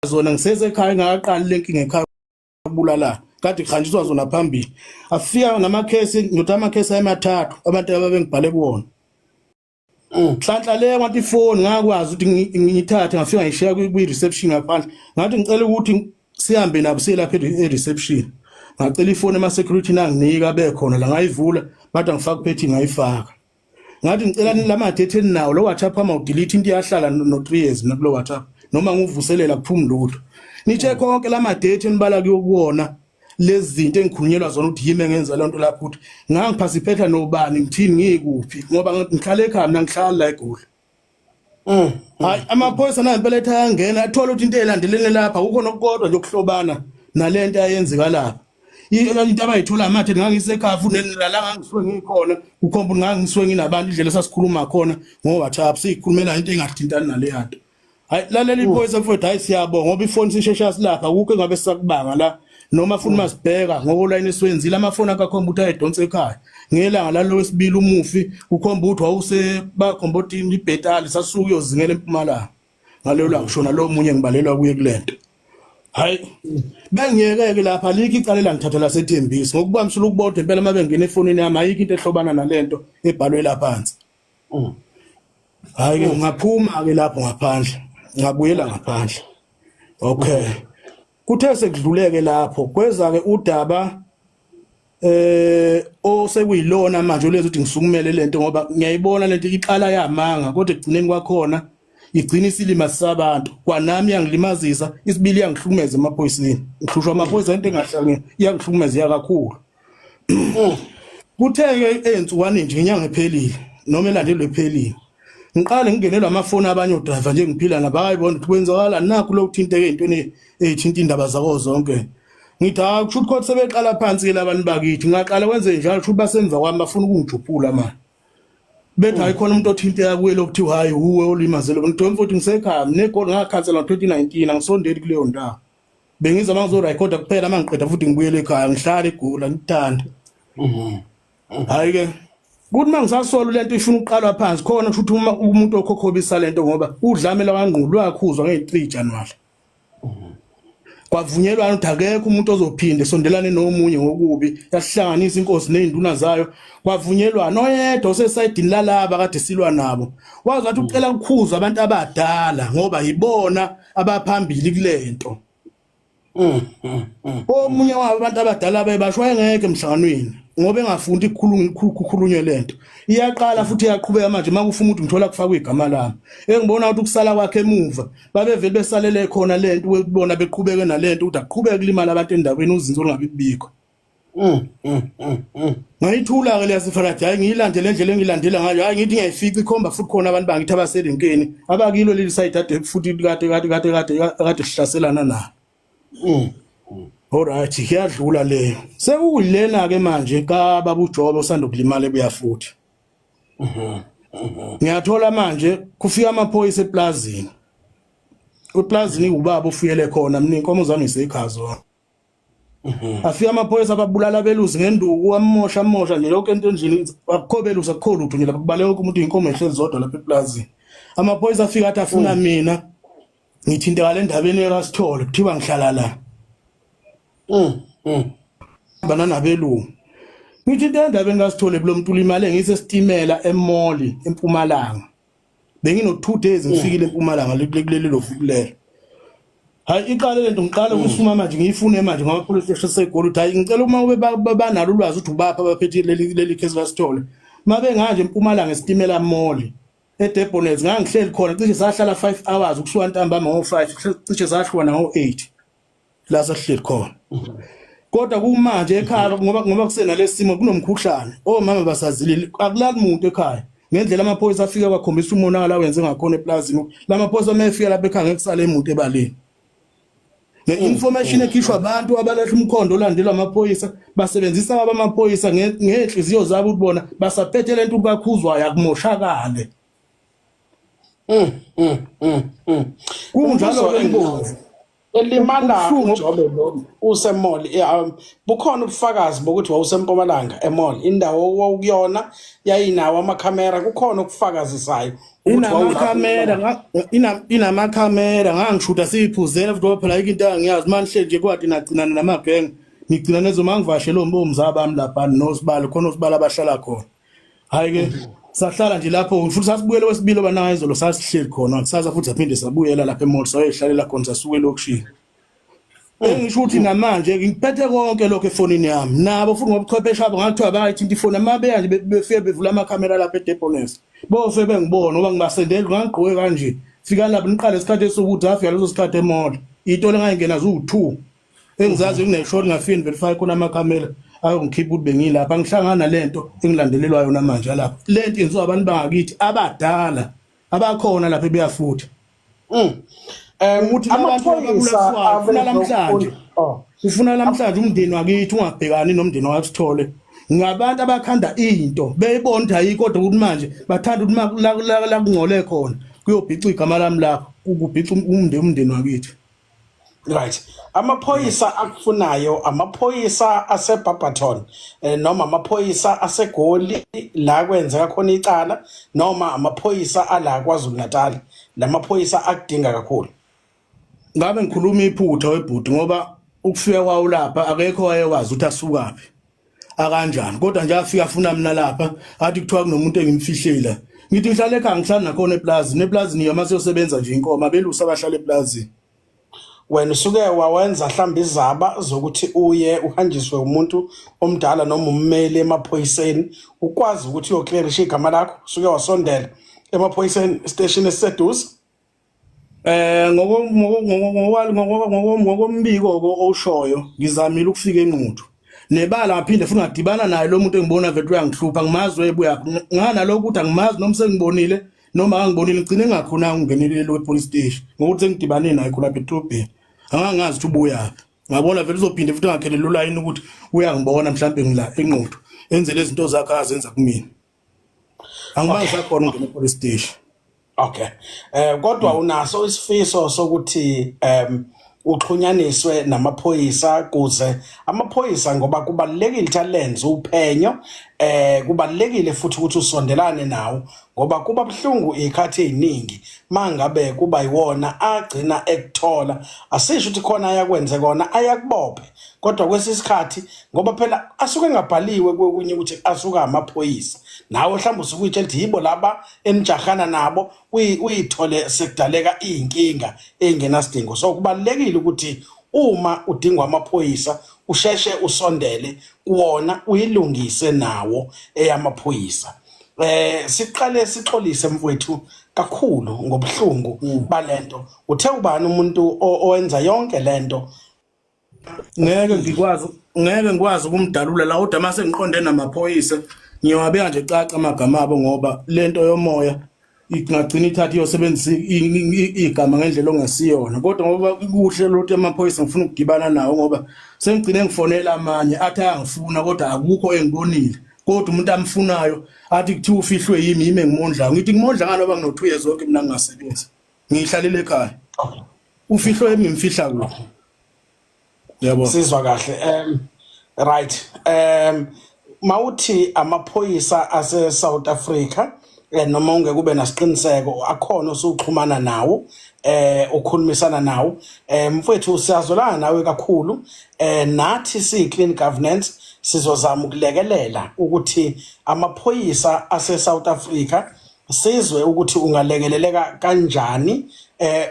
Zona ngisesekhaya ingakaqali lenkinga ekhaya kubulala kade kuhanjiswa zona phambili. Afika namakhesi, ngithi amakhesi ayemathathu abantu ababengibhale kuwona. Nhlanhla le kwathi ifoni ngakwazi ukuthi ngiyithathe, ngafika ngishiya kwi-reception ngaphandle. Ngathi ngicela ukuthi sihambe nabo siye lapha e-reception. Ngacela ifoni ema-security, nanginika bekhona la, ngayivula, bathi angifake uphethi, ngayifaka. Ngathi ngicela lama data eninawo lo WhatsApp ama udelete into iyahlala no 3 years mina kulo WhatsApp, noma ngivuselela kuphumi lutho. Nithe konke lama data enibala kuyokuwona lezi zinto engikhulunyelwa zona ukuthi yimi engenza lento lapho, ukuthi ngangiphasiphetha nobani, ngithini, ngikuphi, ngoba ngihlala ekhaya mina, ngihlala la eGoli. Hayi, amaphoyisa nampela ethi ayangena, athola ukuthi into elandelene lapha akukho nokukodwa nje okuhlobana nalento ayenzeka lapha. Into abayithola amathe ngangisekhaya futhi nala ngangisuke ngikhona, kukhomba ukuthi ngangisuke nginabantu, indlela esasikhuluma khona ngo-WhatsApp siyikhulumela into engathintani naleya nto. Hayi, lalela iphoyisa mfowethu, hayi siyabonga ngoba ifoni sishesha silapha, akukho engabe sisakubanga la noma futhi masibheka ngokolayini esiwenzile amafoni akakhomba ukuthi ayedonsa ekhaya ngelanga lalo wesibili umufi, kukhomba ukuthi wawuse bakhomba ukuthi ibhetali sasuka uyozingela eMpumalanga ngalelo langa shona lo munye ngibalelwa kuye kulento. Hayi, bengiyeke-ke lapha, alikho icala elangithatha laseThembisa ngokuba msula ukubodwa impela. Uma bengena efonini yami ayikho into ehlobana nalento ebhalwe la phansi. Hayi ke, ngaphuma ke lapho ngaphandle, ngabuyela ngaphandle. Okay, kuthe sekudluleke lapho kweza ke udaba osekuyilona manje olwenza ukuthi ngisukumele lento, ngoba ngiyayibona lento iqala yamanga, kodwa ekugcineni kwakhona igcina isilima sabantu. Kwanami yangilimazisa isibili, yangihlukumeza emaphoyiseni, ngihlushwa amaphoyisa, into engahlangene iyangihlukumeza kakhulu. Kuthe-ke ey'nsukwani nje inyanga ephelile noma elandelwe ephelile, ngiqale ngingenelwa amafoni abanye odrayiva nje ngiphila nabo, bayibona ukuthi kwenzakala nakhu lokhu thinteke ey'ntweni ey'thinta iy'ndaba zako zonke. Ngithi hawu, kusho ukuthi kodwa sebeqala phansi-ke labantu bakithi. Ngaqala kwenze njalo, kusho ukuthi basemva kwami, bafuna ukungijuphula manje. Bethi hayi, khona umuntu othinteka kuye lokuthiwa hayi uwe olimazele. Ngithi mfowethu, ngisekhaya mina eGoli, ngakhansela ngo-2019, angisondeli kuleyo ndawo. Bengiza uma ngizorekhoda kuphela, uma ngiqeda futhi ngibuyele ekhaya, ngihlale eGoli, angithandi. Hayi-ke, kuthi uma ngisasola lento ifuna ukuqalwa phansi khona, kusho ukuthi uma umuntu okhokhobisa lento, ngoba udlame lwakangqulu lwakhuzwa ngeyi-3 Januwari, kwavunyelwana ukuthi akekho umuntu ozophinde sondelane nomunye ngokubi. Yasihlanganisa inkosi nezinduna zayo, kwavunyelwana oyedwa osesayidini lalaba kade silwa nabo wazi wathi ucela ukukhuza abantu abadala ngoba yibona abaphambili kulento. Omunye wabo abantu abadala bebasho wayengekho emhlanganweni ngoba engafundi ukukhulunywe lento. Iyaqala futhi iyaqhubeka manje, makufuna ukuthi ngithola kufakwa igama lami, engibona ukuthi ukusala kwakhe emuva babevele besalele khona lento ukubona beqhubeke nalento ukuthi aqhubeke kulimala abantu endaweni, uzinzo olungabi bikho. Ngayithula ke leyasifarathi, hayi ngiyilandele indlela engilandela ngayo, hayi ngithi ngiyayifica ikhomba futhi khona abantu bangithi abaselenkeni abakilo leli side ade futhi kade kade kade kade kade sihlaselana nalo. Alright, kuyadlula leyo. Sekuyilena ke manje ka baba uJobe osanda kulimala ebuya futhi. Ngiyathola manje kufika amaphoyisa eplazini. Eplazini ubaba ofuyele khona, mina inkomo zami isekhaya zona. Afika amaphoyisa, ababulala abelusi ngenduku, wamosha amosha nje yonke into endlini, akukho belusi, akukho lutho nje lapha, kubaleka wonke umuntu, inkomo ehlezi zodwa lapha eplazini. Amaphoyisa afika athi afuna mina, ngithinteka le ndabeni kaSithole, kuthiwa ngihlala la. Bana nabelungu. Ngithi into endabeni kaSithole kulo muntu ulimale ngisesitimela eMall eMpumalanga. Bengino 2 days ngifikile eMpumalanga kuleli loviki lelo. Hayi, iqale lento, ngiqale ukusuma manje, ngiyifune manje ngoba police station seGoli ukuthi hayi, ngicela uma ube banalo ulwazi ukuthi ubapha abaphethe leli case kaSithole. Mabe nganje eMpumalanga esitimela mall eDebonairs, ngangihleli khona, cishe sahlala 5 hours ukusuka ntambama ngo5, cishe sahlukana ngo8 la sasihleli khona. Kodwa kumanje ekhaya ngoba kusenalesi simo, kunomkhuhlane, omama basazilile, akulali muntu ekhaya ngendlela amaphoyisa afika kwakhombisa umonakalo awenze ngakhona eplazini. Lamaphoyisa uma efika lapha ekhaya ngeke kusale muntu ebaleni. Nge-information ekhishwa abantu abalahla umkhondo olandelwa amaphoyisa, basebenzisa abamaphoyisa ngey'nhliziyo zabo ukuthi bona basaphethe lento kakhuzwayo akumoshakale. Kunjalo ke, Mbovu. Elimala Ubuhlungu uJobe lo usemall, bukhona ubufakazi bokuthi wawusempumalanga emall, indawo owawukuyona yayinawo amakhamera, kukhona okufakazisayo ukuthi wawulapho inamakhamera eMpumalanga? Inamakhamera ngangishuta siyiphuzela futhi ngoba phela ayikho into angiyazi manje nje kwati nagcinana namagenge nigcina nezo mangivashele omzaba bami lapha nosibalo khona osibalo abahlala khona. Hayi ke, sahlala nje lapho futhi sasibuyela kwesibili obanayo izolo, sasihleli khona kusasa futhi saphinde sabuyela lapha emall, sayoyihlalela khona, sasuka elokishini. Engisho ukuthi namanje ngiphethe konke lokho efonini yami, nabo futhi ngobuchwepheshe abo ngathiwa bayayithinta ifoni amabeya nje, befike bevula amakhamera lapha eDeboness, bofe bengibona ngoba ngibasendela ngangigqoke kanje, fika lapho niqale isikhathi esokuthi afika leso sikhathi emall itole ngayingena ziwu-2 engizazi kuneshort, ngafike verify khona amakhamera ayongikhipha ukuthi bengilapha. Ngihlangana nalento engilandelelwayo namanje lapha, lento yenziwa abantu bangakithi abadala abakhona lapha eBiyafutha ukuthi labantu Amaphoyisa ababulaliswayo ufuna namhlanje abezokufuna, oh, ufuna namhlanje umndeni wakithi ungabhekani nomndeni wakasithole, ngabantu abakhanda into beyibona ukuthi ayikho, kodwa ukuthi manje bathanda ukuthi la kungcole khona kuyobhica igama lami lapho, kubhica umndeni wakithi. Right, amaphoyisa akufunayo amaphoyisa aseBarberton noma amaphoyisa aseGoli la kwenzeka khona icala, noma amaphoyisa ala KwaZulu Natal, lamaphoyisa akudinga kakhulu? Ngabe ngikhuluma iphutha webhuti, ngoba ukufika kwawo lapha akekho wayewazi ukuthi asukaphi akanjani, kodwa nje afika afuna mina lapha, athi kuthiwa kunomuntu engimfihlela. Ngithi ngihlala ekhaya, ngihlala nakhona eplazini, eplazini yoma siyosebenza nje inkomo, abelusi abahlala eplazini. Wena usuke wawenza mhlawumbe izaba zokuthi uye uhanjiswe umuntu omdala noma ummeli emaphoyiseni, ukwazi ukuthi uyoclearisha igama lakho? Usuke wasondela emaphoyiseni station esiseduze? Ngokombiko owushoyo, ngizamile ukufika eNquthu nebala, ngaphinde futhi ngadibana naye lo muntu engibona vele uyangihlupha, ngimazi webuya nganalokho ukuthi angimazi noma sengibonile noma angibonile, ngigcine ngakhona ukungenelela we-police station ngokuthi sengidibane naye khona lapha edolobheni, angangazi ukuthi ubuyaphi. Ngabona vele uzophinde futhi angakhelele ulayini ukuthi uyangibona mhlawumbe ngila eNquthu, enze lezi zinto zakhe azenza kumina. Angimazi sakhona ungena e-police station. Okay. Kodwa unaso isifiso sokuthi uxhunyaniswe namaphoyisa, kuze amaphoyisa, ngoba kubalekile ukuthi alenze uphenyo, kubalekile futhi ukuthi usondelane nawo, ngoba kuba buhlungu izikhathi eziningi mangabe kuba yiwona agcina ekuthola. Asisho ukuthi khona ayakwenze kona ayakubophe, kodwa kwesisikhathi ngoba phela asuke engabhaliwe kokunye ukuthi asuka amaphoyisa, nawe mhlawumbe usuke uyitshela ukuthi yibo laba enijahana nabo, uyithole sekudaleka iy'nkinga ey'ngenasidingo. So kubalulekile ukuthi uma udingwa amaphoyisa usheshe usondele kuwona, uyilungise nawo eyamaphoyisa. Siqale sixolise mfowethu kakhulu ngobuhlungu balento. Uthe ubani umuntu owenza yonke lento? Ngeke ngikwazi ukumdalula la, kodwa mase ngiqonde namaphoyisa ngiyowabeka nje caca amagama abo, ngoba lento yomoya ingagcina ithatha iyosebenzisa igama ngendlela ongesiyona. Kodwa ngoba kuhle lokuthi amaphoyisa ngifuna ukugibana nawo, ngoba sengigcine ngifonela amanye athi ayangifuna, kodwa akukho engibonile, kodwa umuntu amfunayo athi kuthiwa ufihlwe yimi, yimi engimondlayo. Ngithi ngimondla ngani ngoba ngino-2 years zonke mina ngingasebenzi, ngihlalele ekhaya, ufihlwe yimi, ngimfihla kuphi, yabo? Sizwa kahle. Right, mawuthi amaphoyisa ase South Africa, noma ungeke ube nasiqiniseko, akhona osuxhumana nawo, ukhulumisana nawo? Mfowethu, siyazolana nawe kakhulu. Nathi siyi clean governance sizozama ukulekelela ukuthi amaphoyisa ase South Africa sizwe ukuthi ungalekeleleka kanjani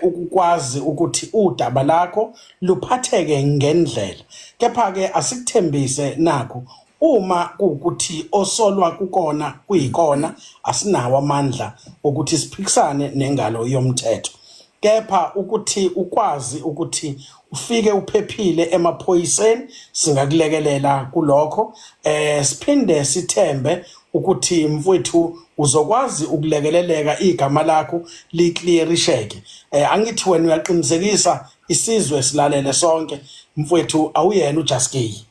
ukukwazi ukuthi udaba lakho luphatheke ngendlela. Kepha ke asikuthembise nakho, uma kuwukuthi osolwa kukona kuyikona, asinawo amandla ukuthi siphikisane nengalo yomthetho, kepha ukuthi ukwazi ukuthi ufike uphephile emaphoyiseni singakulekelela kulokho. Siphinde sithembe ukuthi mfowethu uzokwazi ukulekeleleka, igama lakho liclearisheke. Angithi wena uyaqinisekisa, isizwe silalele sonke, mfowethu, awuyena uJaskey?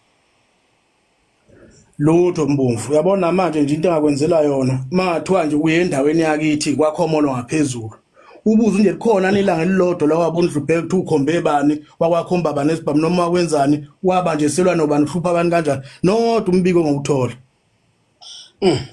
Lutho Mbomvu, uyabona manje nje into engakwenzela yona, mangathiwa nje uye endaweni yakithi kwakhomolo ngaphezulu, Ubuze nje likhona nilanga elilodwa la wabona uDlubheke ukuthi ukhombe bani, wakwakhomba bani esibhamu noma wenzani, waba nje selwa nobani, uhlupha abantu kanjani. Nodwa umbiko ngokuthola.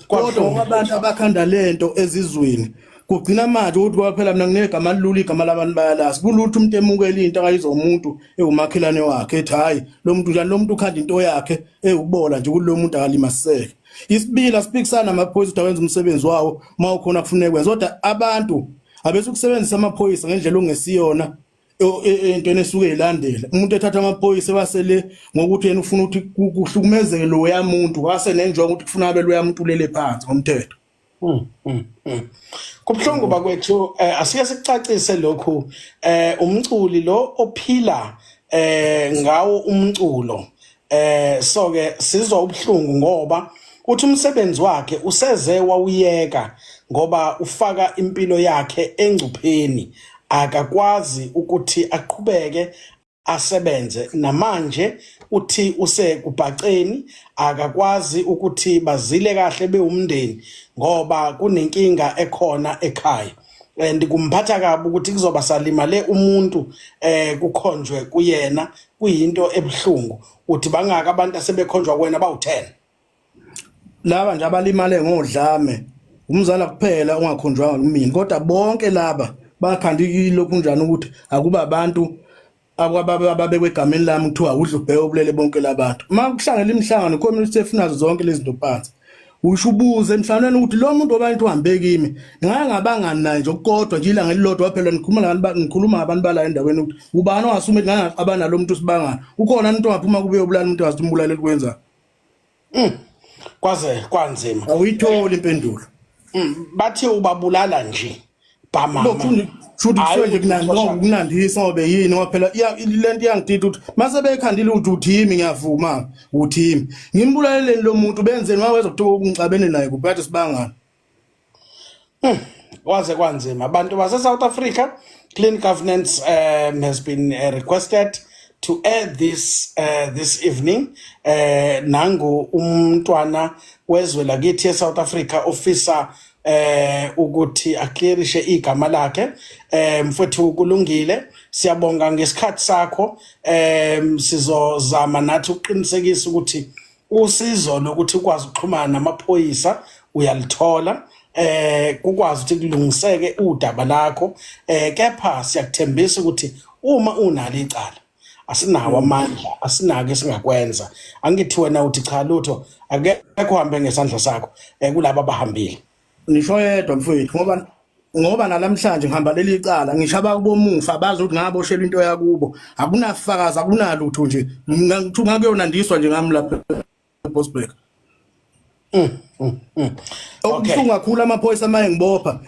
Kodwa abantu abakhanda lento ezizweni kugcina manje ukuthi kwaphela mina nginegama lilula, igama labantu bayalazi. Kulutho umuntu emukela into akayizwa umuntu ewumakhelwane wakhe, ethi hayi lo muntu njani, lo muntu ukhanda into yakhe ewukubola nje kulo muntu akalimaseke. Isibili, asiphikisana amaphoyisa ukuthi awenza umsebenzi wawo uma ukhona kufuneka kwenza, kodwa abantu abesukusebenzisa amaphoyisa ngendlela ongesiyona entweni esuke ilandela. Umuntu ethatha amaphoyisa ebasele ngokuthi yena ufuna ukuthi kuhlukumezeke loya muntu, wase nenjongo ukuthi kufuna abe loya muntu ulele phansi ngomthetho. Kubuhlungu bakwethu, asike sikucacise lokhu. Umculi lo ophila ngawo umculo, so ke sizwa ubuhlungu ngoba uthi umsebenzi wakhe useze wawuyeka ngoba ufaka impilo yakhe engcupheni, akakwazi ukuthi aqhubeke asebenze. Namanje uthi usekubhaceni, akakwazi ukuthi bazile kahle bewumndeni ngoba kunenkinga ekhona ekhaya, and kumphatha kabi ukuthi kuzoba salimale umuntu kukhonjwe kuyena, kuyinto ebuhlungu. Uthi bangaka abantu asebekhonjwa kuwena? Bawu-10. Laba nje abalimale ngodlame, umzala kuphela ongakhonjwanga kumina, kodwa bonke laba bakhanda ilokhu njani ukuthi akuba abantu ababekwe egameni lami kuthiwa uDlubheke obulele bonke labantu. Uma kuhlangela imihlangano, community efunazo zonke lezi zinto phansi, usho ubuze emhlanganweni ukuthi lo muntu obantu uhambe kimi ngake ngabangani naye nje okukodwa nje ilanga elilodwa phela, nikhuluma nabantu, ngikhuluma ngabantu bala endaweni, ukuthi ubani ongasume ngake ngaxabana nalo muntu, sibangani, ukhona umuntu ongaphuma kube yobulala umuntu ngazi umbulale kwenza. Kwaze kwanzima. Awuyitholi impendulo. Bathi ubabulala nje bhamama. Shuthi kusuke nje kunandisa ngoba yini, ngoba phela lento iyangidida ukuthi mase bekhandile ukuthi uthimi, ngiyavuma uthimi, ngimbulaleleni lo muntu, benzeni waweza kuthiwa ungixabene naye kuphi, kade sibangani. Kwaze kwanzima abantu base South Africa. Clean governance has been requested to air this evening. Nangu umntwana wezwe lakithi eSouth Africa ofisa ukuthi aclearishe igama lakhe. Mfowethu, kulungile, siyabonga ngesikhathi sakho. Sizozama nathi ukuqinisekisa ukuthi usizo lokuthi ukwazi ukuxhumana namaphoyisa uyalithola, kukwazi ukuthi kulungiseke udaba lakho. Kepha siyakuthembisa ukuthi uma unalo icala, asinawo amandla, asinako esingakwenza. Angithi wena uthi cha, lutho, akekho uhambe ngesandla sakho kulabo abahambile. Ngisho yedwa mfowethu, ngoba nalamhlanje ngihamba leli icala, ngisho abakubomufa bazi ukuthi ngaboshelwa into yakubo, akunafakazi, akunalutho nje, ngithi ngakuyonandiswa nje ngami lapha eBosberg. Okubuhlungu kakhulu, amaphoyisa amaye ngibopha,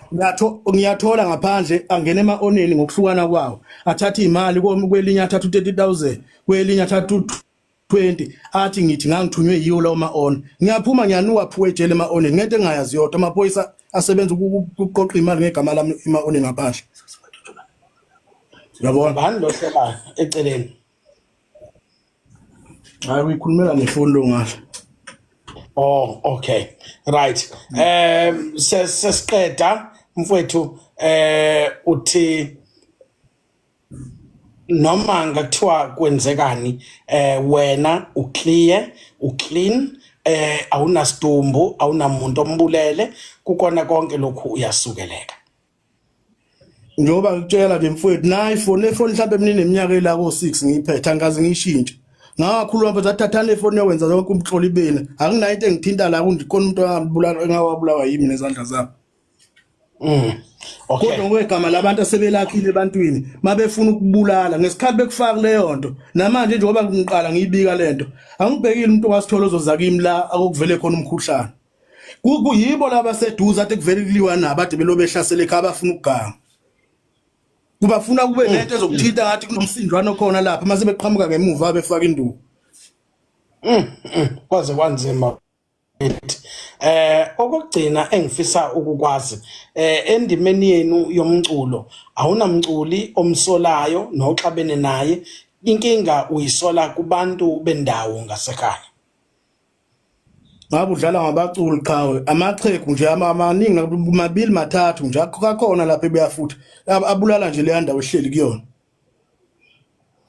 ngiyathola ngaphandle angena ema-oneni ngokuhlukana kwawo, athatha imali kwelinye, athatha u-30,000 kwelinye, athatha u-20, athi ngithi ngangithunywe yiwo lawo ma-on. Ngiyaphuma, ngiyanuka phu ejele ema-oneni ngento engingayazi yodwa. Amaphoyisa asebenza ukuqoqa imali ngegama lami ema-oneni ngaphandle, uyabona. Bani lo hleba eceleni? Hayi, uyikhulumela nefoni lo ngale. Oh, okay. Right. Sesiqeda mfowethu, uthi noma ngathiwa kwenzekani, wena uclear, uclean, awunasidumbu, awunamuntu ombulele kukona konke lokhu, uyasukeleka. Njengoba ngikutshela nje mfowethu, nayi ifoni, le foni mhlawumbe mina ineminyaka ela ko-6 ngiyiphethe, angikaze ngiyishintshe. Ngakhuluma mfethu, athathani le foni yokwenza yonke umhloli beni, anginayo into engithinta la kundikhona umuntu angabulala engawabulawa yimi nezandla zami. Kodwa ngokwegama labantu asebelakhile ebantwini mabefuna ukubulala ngesikhathi bekufaka leyo nto, namanje njengoba ngiqala ngiyibika lento, angibhekile umuntu owasithola ozoza kimi la akokuvele khona umkhuhlane. Kuyibo laba seduze ade kuvele kuliwa nabo, ade belo behlasele ekhaya, abafuna ukuganga. Kubafuna kube nento ezokuthinta ngathi kunomsindlwana okhona lapha, mase beqhamuka ngemuva befaka induku. Kwaze kwanzima. Okugcina engifisa ukukwazi, endimeni yenu yomculo, awunamculi omsolayo noxabene naye? Inkinga uyisola kubantu bendawo ngasekhaya? Ngabe udlala ngabaculi qhawe amaxhegu nje amaningi mabili mathathu nje akhona lapha ebuya futhi abulala nje leya ndawo ehleli kuyona.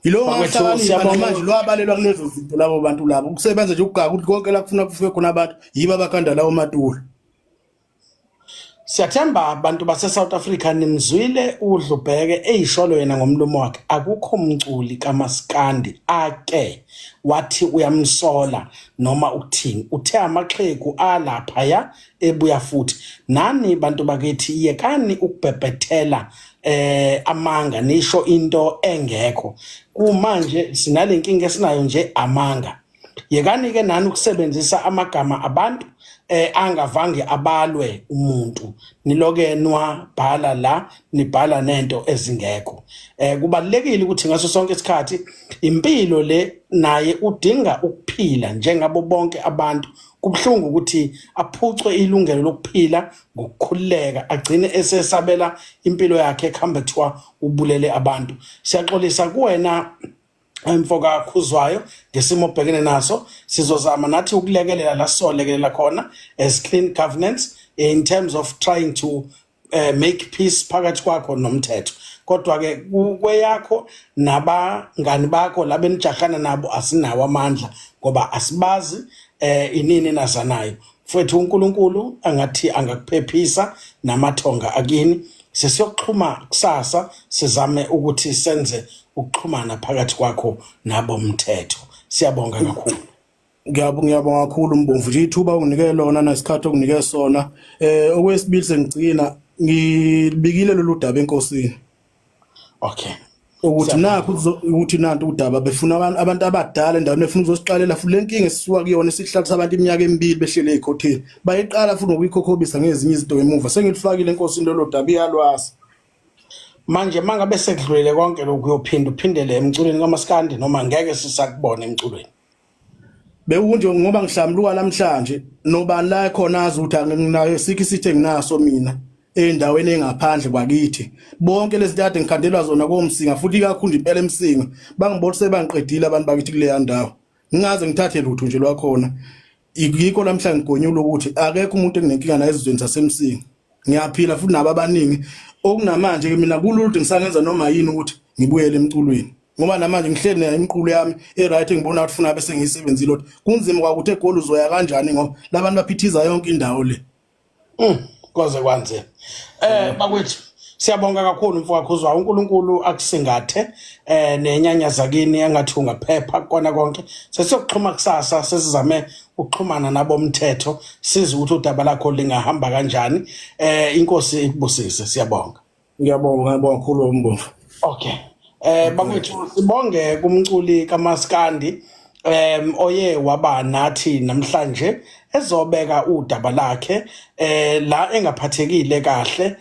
Yilo ngahlakanipha namanje lwabalelwa kulezo zinto labo bantu labo kusebenza nje ukugaka ukuthi konke la kufuna kufike khona abantu yibo abakhanda lawo matula. Siyathemba bantu base South Africa nimzwile uDlubheke eyisholo yena ngomlomo wakhe akukho mculi kaMaskandi ake wathi uyamsola noma ukuthini uthe amaxhegu alaphaya ebuya futhi nani bantu bakithi yekani ukubhebhethela amanga nisho into engekho kumanje sinalenkinga esinayo nje amanga yekani ke nani ukusebenzisa amagama abantu angavange abalwe umuntu niloke nwabhala la nibhala nento ezingekho kubalekile ukuthi ngaso sonke isikhathi impilo le naye udinga ukuphila njengabo bonke abantu kubuhlungu ukuthi aphucwe ilungelo lokuphila ngokukhululeka agcine esesabela impilo yakhe ekuhambe kuthiwa ubulele abantu siyaxolisa kuwena mfoka Khuzwayo ngesimo obhekene naso sizozama nathi ukulekelela la sizolekelela khona as clean governance in terms of trying to make peace phakathi kwakho nomthetho kodwa ke kweyakho nabangani bakho labenijahana nabo asinawo amandla ngoba asibazi inini nazanayo mfowethu uNkulunkulu angathi angakuphephisa namathonga akini sesiyoxhuma kusasa sizame ukuthi senze ukuxhumana phakathi kwakho nabo mthetho siyabonga kakhulu. Ngiyabonga kakhulu Mbomvu nje ithuba unginike lona nesikhathi okunike sona. Okwesibili sengigcina ngibikile lolu daba enkosini. Okay. Ukuthi nakho ukuthi nantu udaba befuna abantu abadala endaweni befuna ukuzosiqalela futhi lenkinga esisuka kuyona esihlalisa abantu iminyaka emibili behlele ezikhotheni. Bayiqala futhi ngokuyikhokhobisa ngezinye izinto emuva. Sengilifakile enkosini lolu daba iyalwazi. Manje mangabe sekudlulile konke lokhu uyophinda uphindele emculweni kaMaskandi noma ngeke sisakubona emculweni? Bekunje ngoba ngihlamluka namhlanje nobani la khona azi ukuthi anginayo sikho isithe nginaso mina endaweni engaphandle kwakithi bonke lezi kade ngikhandelwa zona koMsinga futhi ikakhulu impela eMsinga bangibona sebangiqedile abantu bakithi kuleya ndawo ngingaze ngithathe lutho nje lwakhona yikho namhlanje ngigonyula ukuthi akekho umuntu enginenkinga naye ezizweni zaseMsinga ngiyaphila futhi nabo abaningi okunamanje ke mina kulula ukuthi ngisangenza noma yini ukuthi ngibuyele emculweni ngoba namanje ngihleli nayo imiqulu yami e-right engibona ukuthi funa bese ngiyisebenzile ukuthi kunzima kwakuthi egoli uzoya kanjani ngoba labantu baphithiza yonke indawo le. Kwaze kwanzima. Bakwethu siyabonga kakhulu mfowethu Khuzwayo uNkulunkulu akusingathe nenyanya zakini engathi ungaphepha kona konke. Sesiyokuxhuma kusasa sesizame ukuxhumana nabomthetho size ukuthi udaba lakho lingahamba kanjani. Inkosi ikubusise siyabonga. Ngiyabonga ngiyabonga kakhulu uMbomvu. Okay. Bakwethu sibonge kumculi kaMaskandi oye waba nathi namhlanje ezobeka udaba lakhe la engaphathekile kahle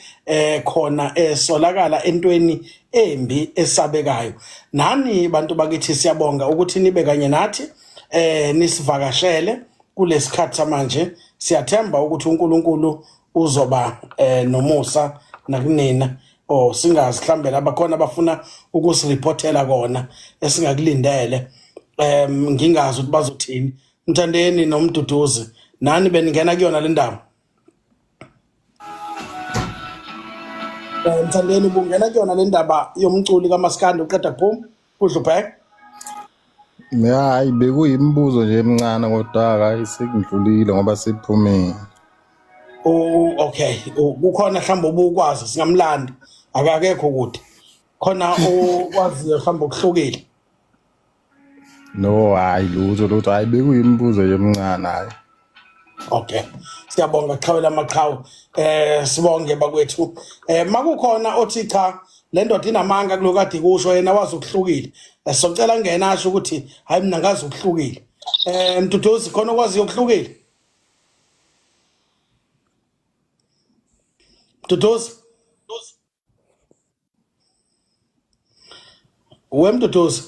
khona esolakala entweni embi esabekayo. Nani bantu bakithi siyabonga ukuthi nibe kanye nathi nisivakashele kulesikhathi samanje siyathemba ukuthi uNkulunkulu uzoba nomusa nakunina o singazi mhlambe labakhona abafuna ukusireportela kona esingakulindele ngingazi ukuthi bazothini. Mthandeni noMduduzi nani beningena kuyona le ndaba? Mthandeni ubungena kuyona le ndaba yomculi kaMaskandi uqeda kuphuma kudlubheka? Hayi bekuyimibuzo nje emincane kodwa hayi sekudlulile ngoba siphumile. Okay, kukhona mhlawumbe obukwazi singamlandi akakekho kude khona okwaziyo mhlawumbe okuhlukile? No hayi lutho lutho hayi bekuyimibuzo nje emincane hayi. Okay. Siyabonga qhawe lamaqhawe. Sibonge bakwethu. Makukhona othi cha le ndoda inamanga kulokade kusho yena wazi okuhlukile. Socela ngena asho ukuthi hayi mina ngazi okuhlukile. Mduduzi khona okwazi okuhlukile? Mduduzi. We Mduduzi.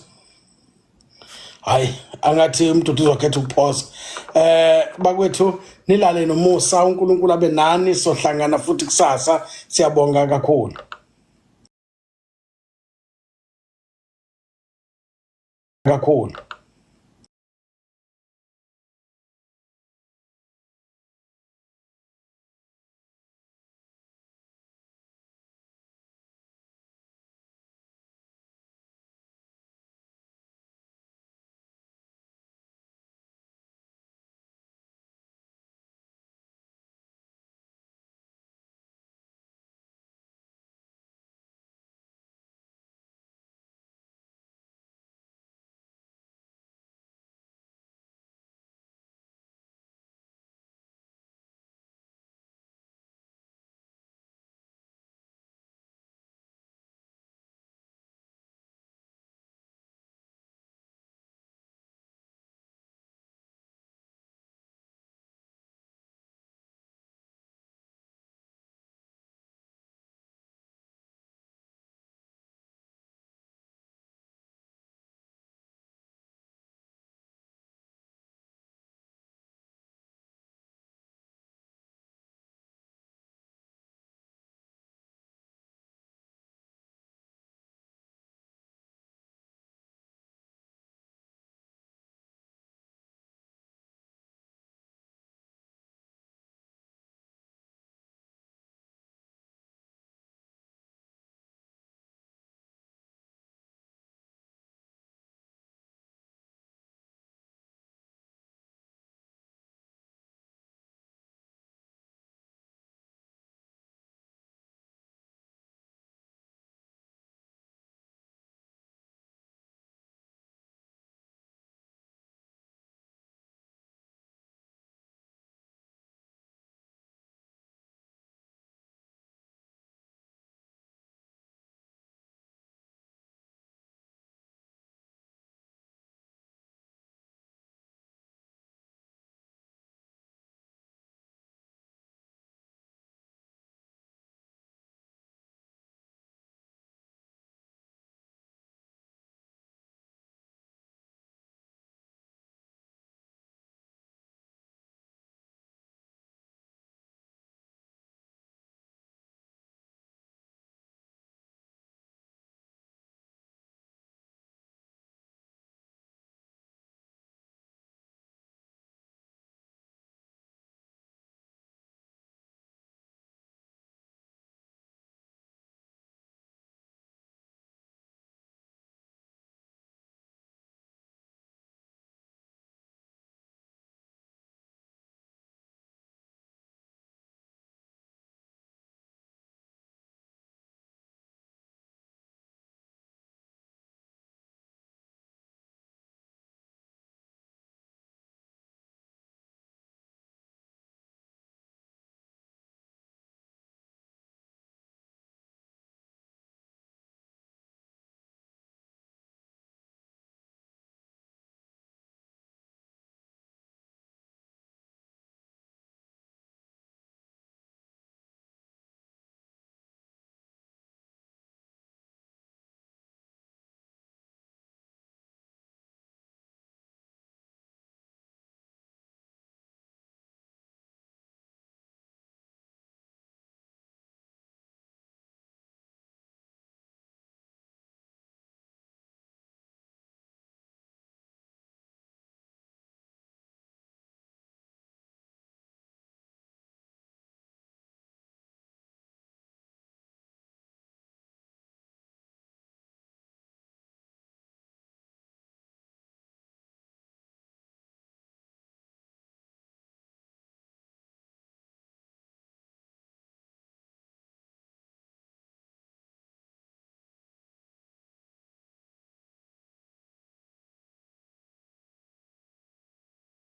Hayi angathi uMduduzi wakhetha ukuphosa. Bakwethu nilale nomusa uNkulunkulu abe nani sohlangana futhi kusasa siyabonga kakhulu. Kakhulu.